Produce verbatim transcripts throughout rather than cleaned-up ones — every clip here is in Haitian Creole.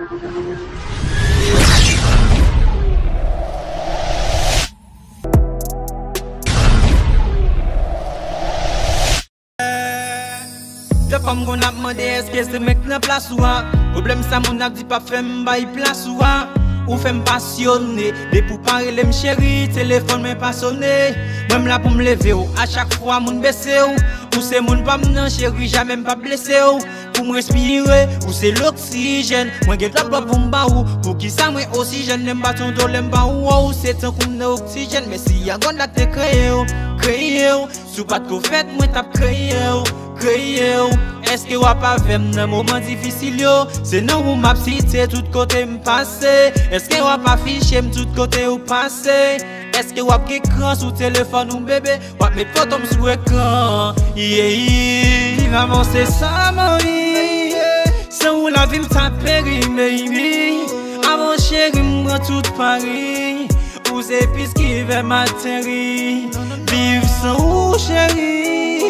Dè fanm konn ap mande èske se mwen k nan plas ou a. Pwoblèm sa moun ap di p ap fè m bay plas ou a. Ou fè m pasyone. Depi w pa rele m cheri, telefòn mwen pa sone. Mwen m la pou m leve w. A chak fwa moun bese w. Ou se moun pa m nan cheri, jamè m p ap blese w. Pou m respire, ou se loksijèn. Mwen gen twòp love pou m ba ou. Poukisa mwen osi jèn, lè m bat yon do, lè m ba ou, ou se tankou m nan oksijèn. Mèsi a God la k te kreye w, kreye w. Si w pa t ko fèt, mwen t ap kreye w, kreye w. Èske w ap avè m nan moman difisil yo? Se non ou m ap site tout kote m pase. Èske w ap afiche m tout kote ou pase? Èske w ap gen kran sou telefòn ou, bebe? W ap met foto m sou ekran. Yeah, yeah. Viv avanse sa, mami. San ou lavi m ta peri, baby. Avan cheri m pran tout pari. Ou se pis ki fè m ateri. Viv san ou, cheri,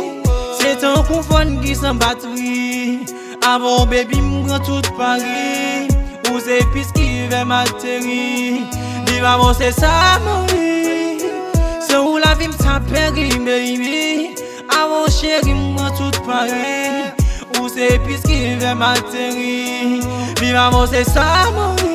se tankou fòn ki san batri. Avan w, baby, m pran tout pari. Ou se pis ki fè m ateri. Viv avan se sa m anvi. San ou lavi m ta peri, baby. Avan w, cheri, m pran tout pari. Ou se pis ki fè m ateri. Viv avan se sa m anvi.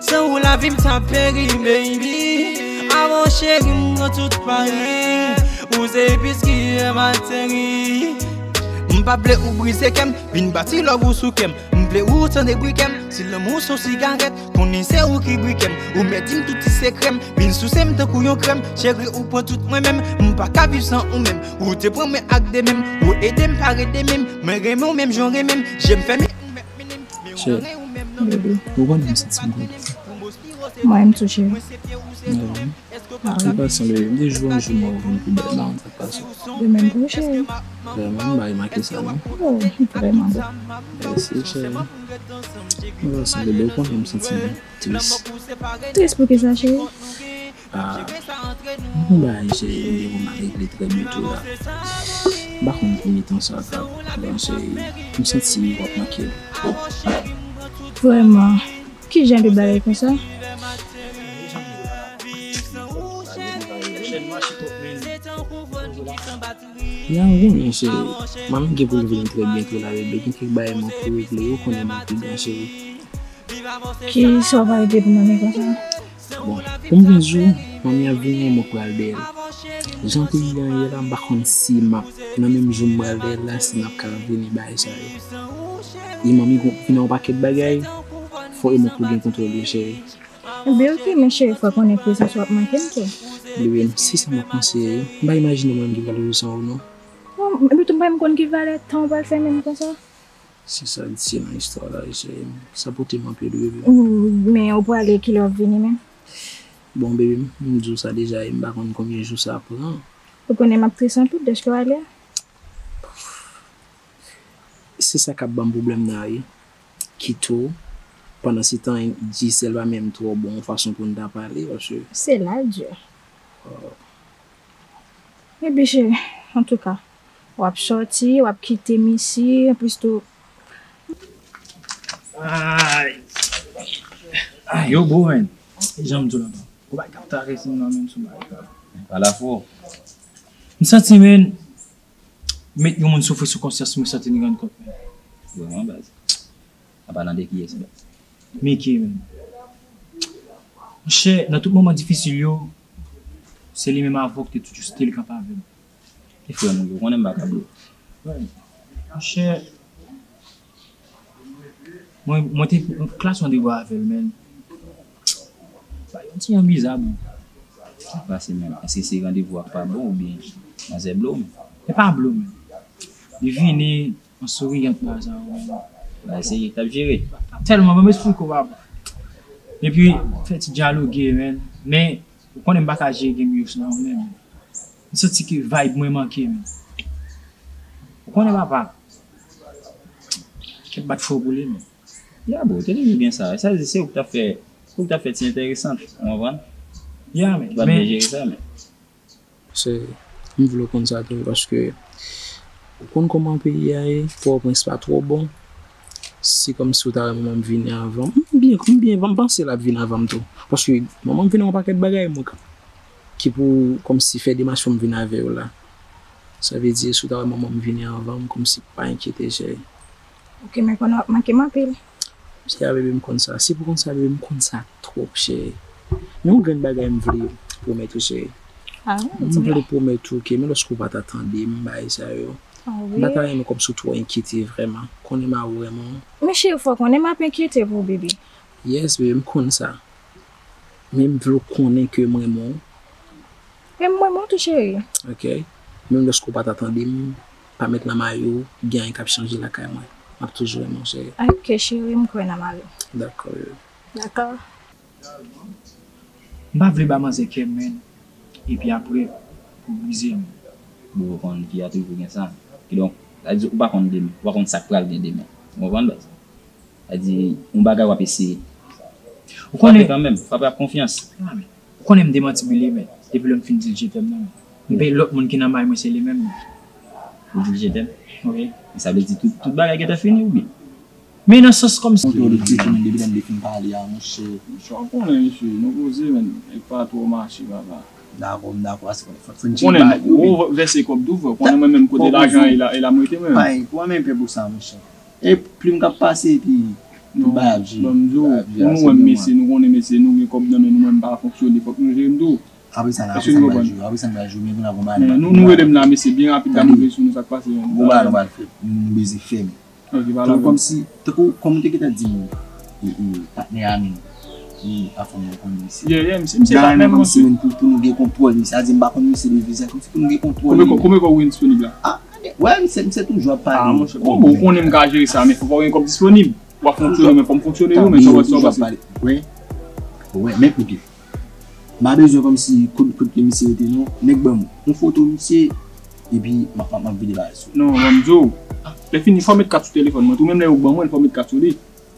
San ou lavi m ta peri, baby. Avan w, cheri, m pran tout pari. Ou se pis ki fè m ateri. M pa vle ou brize kè m, vin bati love ou sou kè m. M vle ou tande bri kè m, si lanmou se yon sigarèt, konnen se ou ki bri kè m. Ou mèt di m tout ti sekrè m, vin souse m tankou yon krèm. Cheri, ou pran tout mwen menm, m pa ka viv san ou menm. Ou te pran mwen ak de men m, ou ede m pare demen m. Mwen renmen w menm jan w renmen m, je m fèmen, ou mèt mennen m. Men ou nan ren ou menm nan men m. Ou konnen m santi m kontan. Mwen menm tou, cheri. Mwen renmen w. Sa pa sanble, m te jwe yon jou mwen vin pi bèl la, sa pa sa. De menm pou ou, cheri. Vrèman, m pa remake sa, non. Oh, vrèman bon. Mèsi, cheri. Sa pa sanble, ou konnen m santi m tris. Tris pou kisa, cheri? Ah, m gon bagay, cheri, m gen pou m al regle trè byento la. M pa konn konbyen tan sa ap pran, cheri. M santi w ap manke m. Vrèman. Ki jan de bagay konsa? Ya, ou konnen, cheri. Manmi gen pou l vini trè byento la, bebe. Gen kèk bagay mwen pou regle, ou konnen mwen pi gran, cheri. Kisa w pa regle pou manmi konsa? Bon, pou m byen di w, manmi ap vini, mwen pral dèyè l. Jan peyi a ye la, m pa konn si m ap, nan menm jou m pral dèyè l la, si m ap ka vini bagay sa yo. E manmi gon, vin yon pakèt bagay, fò e mwen pou gen kontwòl yo, cheri. Ebyen, oke, men cheri, fò konnen prezans ou ap manke m tou. Bebe m, se sa m ap panse, m pa imajine mwen menm ki pral viv san ou, non. Non, epi tou, m pa menm konn ki valè tan ou pral fè menm konsa. Se sa k di nan istwa la, cheri m. Sa pote m anpil, bebe m. Mm, men ou prale kilè w ap vini menm? Bon, bebe m, m di w sa deja, e m pa konn konbyen jou sa ap pran. Ou konnen m ap tris anpil dèske w ale a. Se sa k ap ban m pwoblèm nan, wi. Kite w, pandan se tan, Djisèl pa menm twò bon yon fason pou n ta pale, paske se la l di. Epi cheri, antouka, w ap sòti, w ap kite m isi, anplis tou. Ay. Ay, yo, bro, man. Jan m di w la, bro. Ou pa ka karese m nan, men sou bagay sa. Pa la fò. M santi, men, met yon moun soufri sou konsyans mwen san te ni rann kont mwen. Vrèman, baz. An palan de kiyès, baz? Miki, men. Monchè, nan tout moman difisil yo, se li menm avè w ki te toujou stay kanpe avè m. E frè m, ou konnen m pa ka blo. Monchè, Mwen, mwen te nan klas randevou avè l, men. Bagay yon ti jan biza, bro. Sa k pase menm? Èske se randevou a k pa bon oubyen manzè blo m? E pa blo m. Li vini an souriyan, pa sa, men. Bagay serye k t ap jere. Tèlman, ban m esplike w, papa. Epi, fè ti dyaloge, men. Men, ou konnen m pa ka jere game yo san ou menm. M santi ke vibe mwen manke, men. Ou konnen, papa. Kèt bat fò pou li, men. Ya, bro, te toujou gen sa. Sa vle di se ou ki t ap fè, se ou ki t ap fè ti enteresan, ou konprann? Ya, men, ou t ap byen jere sa, men. Se, m vle w konn sa tou, paske ou konn kòman peyi a ye, Pòtoprens pa twò bon. Se kòmsi w ta wè manman m vini anvan m. M byen, m byen, m panse l ap vini anvan m tou. Paske manman m vini yon pakèt bagay, mwen, ki pou kòmsi fè demach pou m vin avè yo la. Sa vle di, si w ta wè manman m vini anvan m, kòmsi pa enkyete, cheri. Ok, men konnen w ap manke m anpil. Cheri, bebe, m konn sa. Si pou konn sa, bebe, m konn sa twòp, cheri. Men yon grenn bagay m vle pwomèt ou, cheri. Ah, m vle pwomèt ou ke, men lòske w pa ta tande m, bagay sa yo. Ah, m pa ta renmen kòmsi w twò enkyete vrèman. Konnen m a ou renmen w. Men cheri, fò w konnen m ap enkyete pou ou, bebe. Yes, bebe, m konn sa. Men m vle w konnen ke m renmen w. Men m renmen w tou, cheri. Ok. Menm lòske w pa ta tande m, pa met nan mayo, gen anyen k ap chanje lakay mwen. M ap toujou renmen w, cheri. Ok, cheri, m kwè nan mayo. Dakò, bebe. Dakò. M pa vle ba manzè kè m, men. Epi apre, pou brize m. Bon, ou konn fi a toujou gen sa. Kidonk, sa vle di ou pa konn demen. Ou pa konn sa k pral gen demen. Ou konprann, baz? Sa di, yon bagay w ap eseye. Ou konnen kanmenm, frape ak konfyans. Ah, men. Ou konnen m demanti Billy, men. Depi lè m fin di l je t'aime nan, men. M pe lòt moun ki nan may mwen, se li menm. Ou di l je t'aime? Wi. Sa vle di tout, tout bagay gentan fini, oubyen? Men nan sans kòmsi. Montre w de ti moun depi lè m te fin pale a, monchè. Monchè, w konnen, mesye, nou poze, men, e pa twò mache, papa. Dakò, m dakò, ase konnen fòk fè n tcheke bagay yo, men. Ou vèse kòb tou, frè. Konnen mwen menm kote lajan e la, e la m rete, mwen menm. Pa, pou mwen menm, pè pou sa, monchè. E plim k ap pase, epi tout bagay ap jere. Bon, m di w, pou nou wè m, mesye, nou konnen, mesye, nou gen kòb nan men nou, mwen m pa fonksyone, fòk nou jere m tou. Apre sa, apre sa, m pral jwe, apre sa, m pral jwe, men pou n ap yon bagay. Men nou, nou rele m la, mesye, byen rapid la, m rive sou nou, sa k pase, men. Bon, bagay nou pral fè, m beze fèmen. Ok, pa la. Tankou kòmsi, tankou, kòm ou te gentan di m, e, e, patnè a nou, e, pa fò nou konn misye. Yeah, yeah, misye, misye patnè m, kòmsi, men, pou, pou nou gen kontwòl misye. Sa di m pa konn misye de vizaj, kòmsi pou nou gen kontwòl li. Konbyen kò, konbyen kò w gen disponib la? Ah, wè, misye, misye toujou ap pale. Ah, monchè, bon, bon, ou konnen m ka jere sa, men fò, fò w gen kòb disponib. W ap fonksyone, men fò m fonksyone tou, men sa w ap, sa w ap pase. Wè, wè, men, ok. M pa bezwen kòmsi kote, kote misye rete non. Nèg ban m yon foto misye, epi m ap, m ap, m ap vide bagay sou. Non, ban m di w. Lè fini, fò w met kat sou telefòn mwen tou. Menm lè yo ban mwen l, fò w met kat sou li.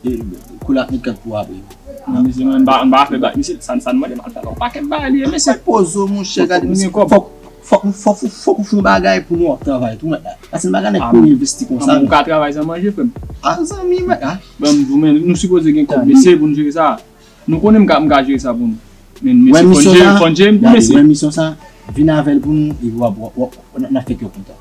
E, kou l ap met kat pou apre. Non, mesye, mwen, m pa, m pa fè bagay. Misye, sa, sa n mande m al fè yon pakèt bagay li ye, mesye. Poze w, monchè, gade, mesye. Fòk, fòk, fòk, fòk ou fè yon bagay pou nou ap travay tou, mèt la. Paske n pa ka nèk pou envesti konsa. Ou ka travay san manje, frè m. A, zanmi, mèt la. Ban m di w, men, nou sipoze gen kòb, mesye, pou n jere sa. Nou konnen m ka, m ka jere sa pou nou. Men, mesye, fò n jere, fò n jere m tou, mesye. Wè misyon sa, vin avè l pou nou, epi w ap, w ap, w ap, n ap, n ap fè kè w kontan.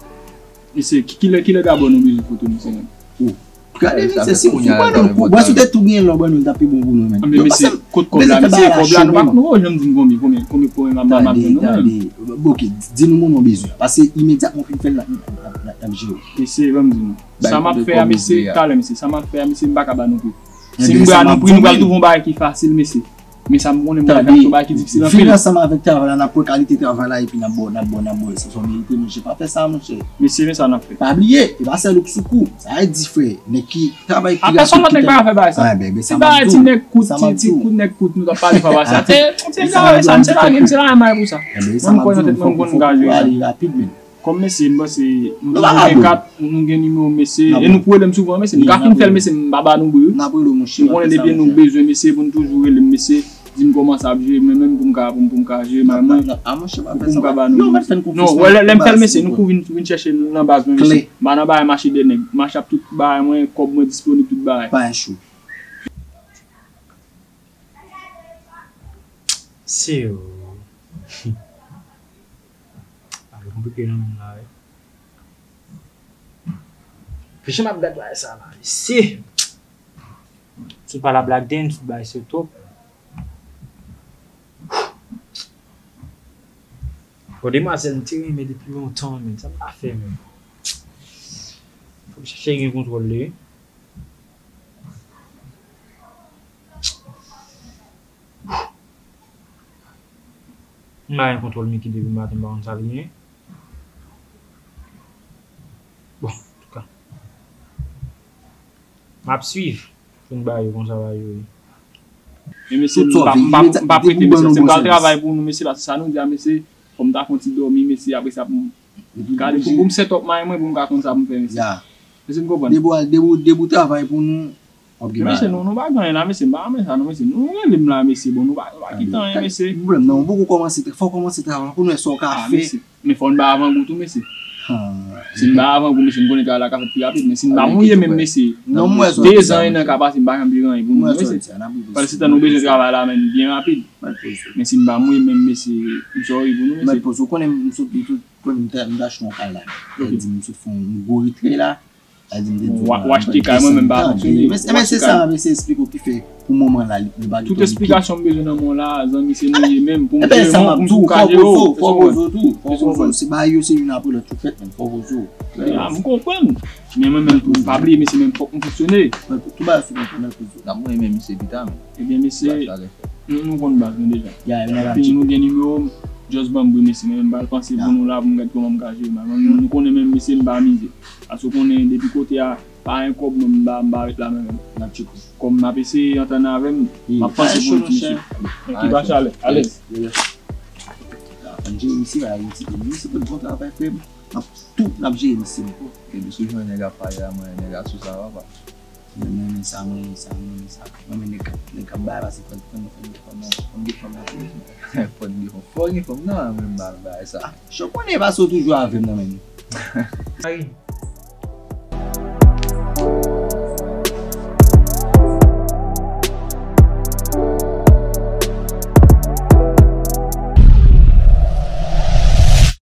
Mesye, ki, kilè, kilè dabò nou bezwen foto misye menm? Oh. Gade, mesye, si, si w pa nan kou, bwè, si w te tou gen lò, bwè, nou t ap pi bon pou nou menm. Men, mesye, kot kòb la, mesye, kòb la, nou pa, nou pa janm di m konbyen, konbyen, konbyen, konbyen m ap, m ap jwenn nou menm. Tande, tande. Ok, di nou moman w bezwen. Paske imedyatman w fin fè l, n ap, n ap, n ap, n ap jere w. Mesye, ban m di nou. Sa m ap fè a, mesye, talè, mesye, sa m ap fè a, mesye, m pa ka ba nou pri. Si m ba nou pri, nou pral twouve yon bagay ki fasil, mesye. Men sa m konnen m pral fè ap yon bagay ki difisil anpil. Vin ansanm avèk travay la, n ap wè kalite travay la, epi n ap ba w, n ap ba w, n ap ba w sa w merite, monchè. Pa fè sa, monchè. Mesye, men sa n ap fè. Pa bliye, e pa sèl ou k sou kou. Sa vle di, frè, nèg ki travay pi rapid ki tèlman. A pèsonn lòt nèg pa ka fè bagay sa. Ti bagay, ti nèg kout, ti, ti kout, nèg kout, nou t ap pale fwa sa. Se, se travay sa, m se lage, m se lage may pou sa. Mwen, m kwè nan tèt mwen, m konn m ka jere sa. Kòm mesye, m panse nou toujou gen kat, nou gen nimewo mesye, e nou pou rele m souvan, mesye, m ka fin fè l, mesye, m pa ba nou bri wi. Nou konnen depi nou bezwen mesye pou nou toujou rele m, mesye, di m kòman sa ap jere, mwen menm pou m ka, pou m, pou m ka jere may mwen, pou m ka ba nou bri. Non, wè, lè, lè m fè l, mesye, nou kou vin, vin chèche l nan baz mwen, mesye. M pa nan bagay mache dèyè nèg, mache ap tout bagay mwen, kòb mwen disponib, tout bagay. Pa enchou. Siw. Bagay konplike nan menm la wi. Jan m ap gad bagay sa la, mesye. Sou pa la Black Dance, bagay se twòp. Bon, demwazèl m te renmen depi lontan, men sa m pa fè, men. Fòk chèche gen kontwòl li wi. M pa gen kontwòl Mickey depi maten, m pa konn sa l gen. Bon, antouka. M ap swiv pou n ba yo konsa ba yo ye. Men mesye, m pa, m pa, m pa prete mesye. Se m pral travay pou nou, mesye, paske sa nou di a, mesye, fò m ta fè yon ti dòmi, mesye, apre sa pou m gade, pou, pou m set up may mwen, pou m ka konn sa pou m fè, mesye. Mesye, m konprann. Depi w al, depi w, depi w travay pou nou, w ap gen bagay. Mesye, nou, nou pa gen anyen la, mesye, m pa renmen sa, non, mesye. Nou rele m la, mesye, bon, nou pa, nou pa kite anyen, mesye. Pwoblèm nan, ou poko kòmanse, fò w kòmanse travay pou nou wè sa w ka fè. Men fò n bay avangou tou, mesye. Si m pa avan gou, mesye, m konnen travay la ka fèt pi rapid, men si m pa mouye menm, mesye, de zan, en an ka pase, m pa janm vire anyen pou nou, mesye. Pandan se tan nou bezwen travay la, men byen rapid. Men si m pa mouye menm, mesye, m sorry pou nou, mesye. Mèt poze, ou konnen m sot, m sot, konnen m ta, m ta achte yon kay la. Sa di m sot fè yon gwo retre la. Sa di m te di w achte kay, mwen menm pa fonksyone. Men se sa, men se esplike w ki fè pou moman la, nou pa gen tout esplikasyon m bezwen nan men w la, zanmi, se mouye menm pou m jere w, pou m tou ka jere w. Fò poze w tou, fò poze w. Se bagay yo, se youn apre lòt, yo fèt, men fò poze w. A, m konprann. Men mwen menm tou, m pa bliye, mesye, men fòk m fonksyone. Tout bagay sou konprann, men poze w. N ap mwen menm, mesye, pita, men. Ebyen, mesye, nou, nou konn baz nou deja. Epi nou gen nimewo m, just ban m bri, mesye, men m pral panse pou nou la, pou m gad kòman m ka jere m. Nou konnen menm, mesye, m pa mize. Paske w konnen, depi kote a, pa yon kòb mwen m pa, m pa ret la menm. N ap tcheke w. Kòm m ap eseye antann avè m, m ap panse pou nou ti mesye. Ki pa chalè, alèz. Ann jere misye, bagay misye, misye fè bon travay, frè m. N ap tou, n ap jere misye. Depi sou jan nèg ap pale a, mwen, nèg a sou sa, papa. Mwen renmen sa, mwen renmen sa, mwen renmen sa. Mwen renmen nèg k ap, nèg k ap bay, pase fò, fò, fò, fò, fò, fò m gen fanm nan tou. Fò m gen fanm, fò m gen fanm nan, mwen renmen bagay sa. Cho konnen pase w toujou avè m nan men nou.